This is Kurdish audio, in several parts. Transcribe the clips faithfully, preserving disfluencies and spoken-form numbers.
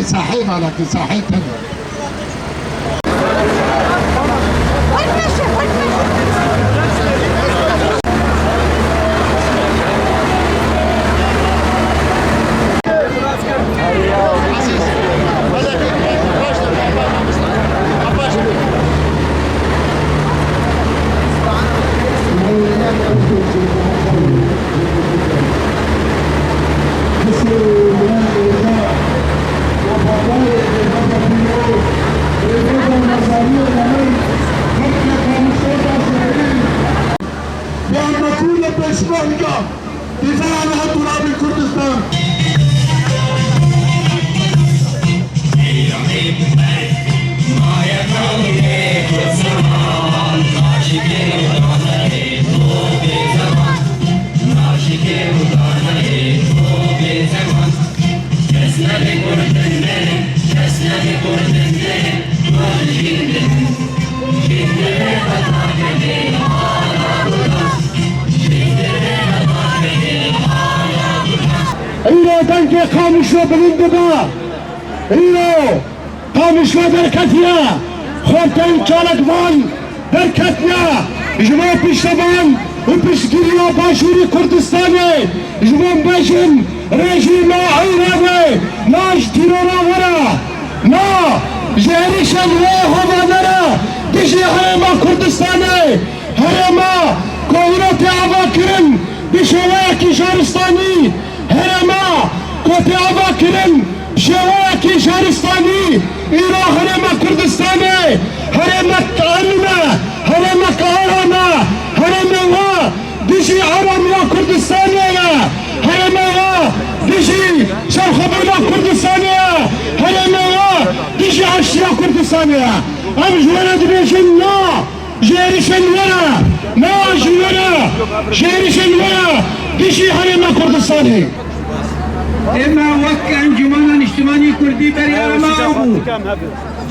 Sahê malekî, sahê tenê. Îro dengê Qamişlo bilind dibe. Îro Qamişlo derketiye. Xortên çalakvan derketiye. Ji bo piştevan û piştgiriya Başûrê Kurdistanê, ji bo bêjin rejîma Îranê, na ji tîrora we re, na ji êrîşên wê hovane re dijî Herêma Kurdistanê, herêma ku îro tê avakirin bi şêweyekî şaristanî, herêma ku tê avakirin bi şêweyekî şaristanî, îro Herêma Kurdistanê herêmek emn e, herêmek aram e, herêmê we dijî aramiya Kurdistanê ye, herêmê we dijî serxwebûna Kurdistanê ye, herêmê we dijî aştiya Kurdistanê ye. Em ji we re dibêjin na! Ji êrîşên we re, na ji we re, ji êrîşên we re, dijî Herêma Kurdistanê. Ême wek Encûmena Niştimanî Kurdî beryara me ew bû.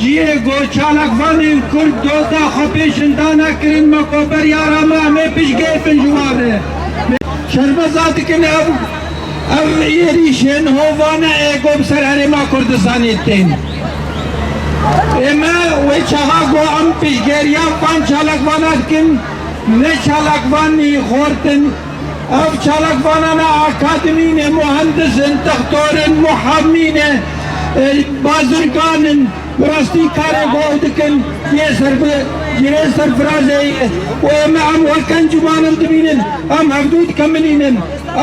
Cihê ku çalakvanên Kurd doza xwe pêşin dane kirin, me ku beryara me em ê piştgêr bin ji wan re. Şermeza dikin ev Ev êrîşên hovane ê ku bi ser Herêma Kurdistanê tên. Ême wê çaxa ku em piştgeriya van çalakvana dikin, ne çalakvanî xort in. Ev çalakvanana akademî ne, muhendis in, dixtor in, muhamî ne, e, bazirgan in. Bi rastî karê ku ew dikin yê ser bi, yê serfirazeyê ye. Û ême em wek encûman em dibînin, em hevdû dikeminînin.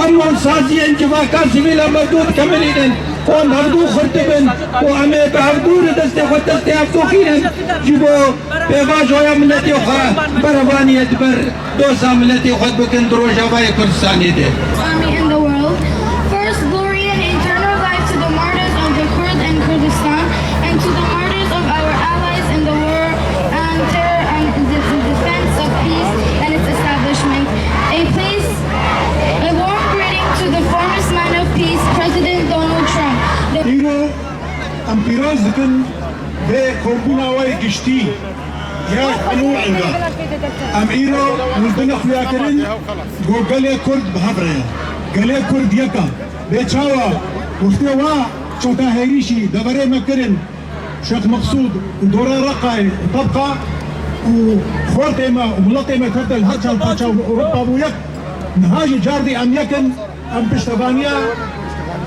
Em û saziyên civaka sivîl em hevdû dikeminînin û em hevdû xurt dibin û em ê bi hevdû re destê xwe destê hevdû xînin ji bo pêvajoya miletê xwe berevaniyê di ber doza miletê xwe bikin di Rojavayê Kurdistanê de. Army in the world. First, glory and eternal life to the martyrs of the Kurd and Kurdistan, and to the martyrs of our allies in the war and terror and in the defense of peace and its establishment. A place A warm greeting to the promised man of peace, President Donald Trump. The Îro em pîroz dikin vê kombûna we yê giştî ya hemû engan. Em îro li din xuya kirin ku gelê Kurd bi hev re ye. Gelê Kurd yek e. Bê çawa wextê wa çota hêrîşî deverê me kirin, Şêx Meqsûd û dora Reqayê û Tebqa û xortê me û miletê me kete li her çar parça Ewropa bû yek. Niha jî cardî em yek in, em piştevaniya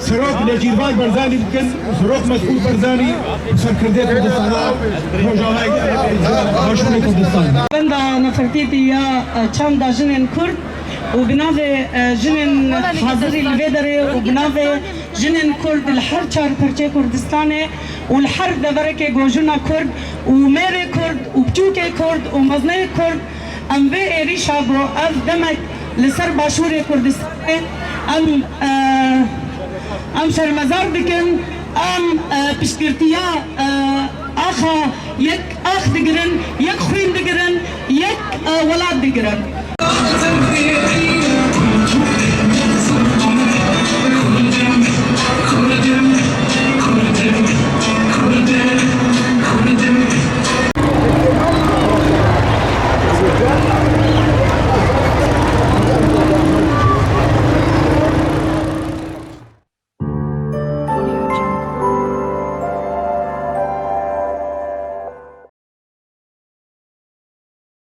Serok Necîrvan Barzanî dikin û Serok Mesûd Barzanî û serkirdê Kurdistana Rojavayê Başûrê Kurdistan. Benda nefertîtî ya çanda jinên Kurd û bi navê, e, jinên hazirî li vê derê û bi navê Jinên Kurd li her çar perçê Kurdistanê û li her deverekê gojina Kurd û mêrê Kurd û piçûkê Kurd û mezneyê Kurd, em vê êrîşa ku ev demek li ser Başûrê Kurdistanê em, e, em şermezar dikin, em, e, piştgirtiya, e, axa yek ax digirin, yek xwîn digirin, yek, e, welat digirin.